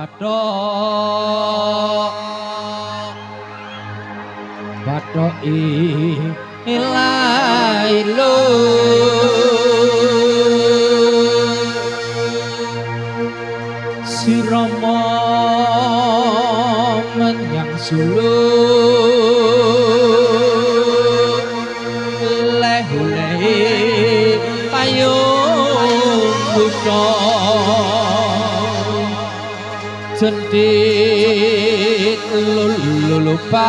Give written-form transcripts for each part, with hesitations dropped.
Bathok bathok ilailu si Rama menyang Solo leh-lehe payung kutha jentit lulupan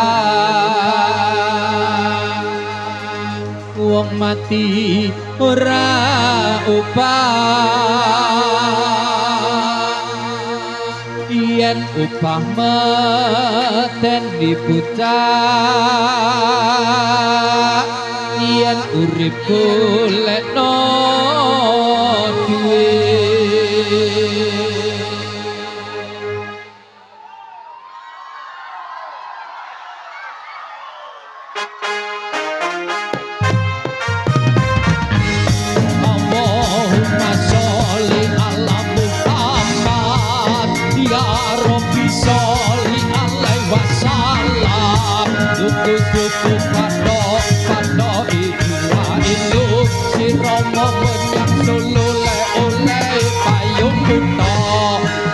wong mati ora upah yen upah meteni bocah yen urip golekno duwe. Allahumma sholli ala Muhammad ya Rabbi sholli alaihi wasallam. Duku-duku pathok pathok ila ilu si Rama menyang Solo le oleh payung kutha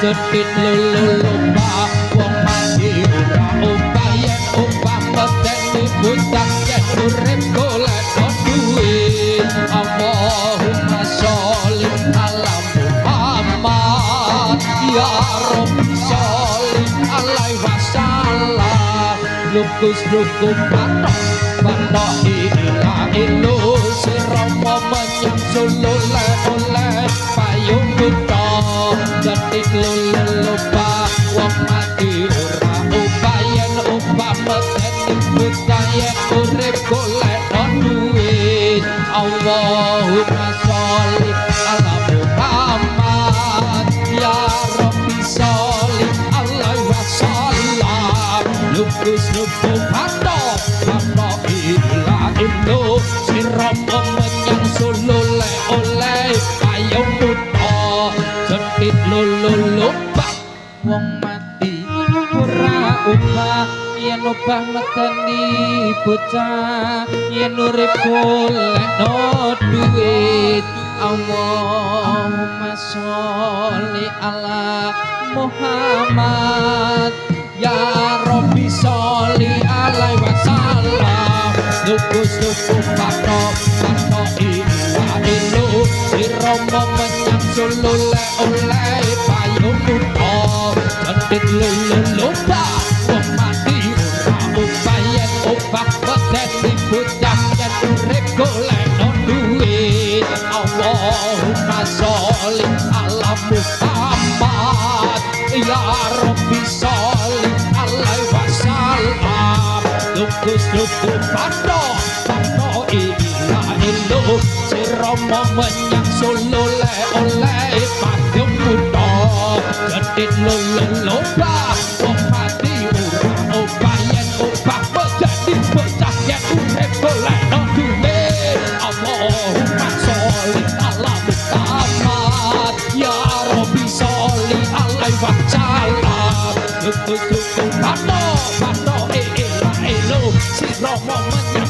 jedit lulu lupa wong mati ora obah yen obah medeni bocah yen urip golek duit. Allahumma sholli ala Muhammad ya Rabbi sholli alaihi wasallam. Lukus luku pathok pathok ila ilu si Rama menyang Solo le oleh payung kutha jedit lulu lupa wong mati ora obah yen obah medeni bocah yen urip golek duit. Allahumma sholli ala Muhammad ya Rabbi sholli alaihi wasallam. Lukus luku pathok pathok ila ilu si Rama menyang Solo le oleh payung kutha jedit lulu lupa wong mati ora obah yen obah medeni bocah yen urip golekno duit. Allahumma sholli ala Muhammad ya Rabbi sholli alaihi wasallam. Lukus luku pathok pathok ila ilu si Rama menyang Solo le oleh payung kutha jedit lulu lupa wong mati ora obah yen obah medeni bocah yen urip golekno duit. Allahumma sholli ala Muhammad ya Rabbi sholli alaihi wasallam. Lukus luku pathok pathok ila ilu si Rama menyang Solo le oleh payung kutha jedit lulu lupa wong mati ora obah yen obah medeni bocah yen urip golekno duit. Allahumma sholli ala Muhammad ya Rabbi sholli alaihi wasallam. Lukus luku pathok pathok ila ilu si Rama menyang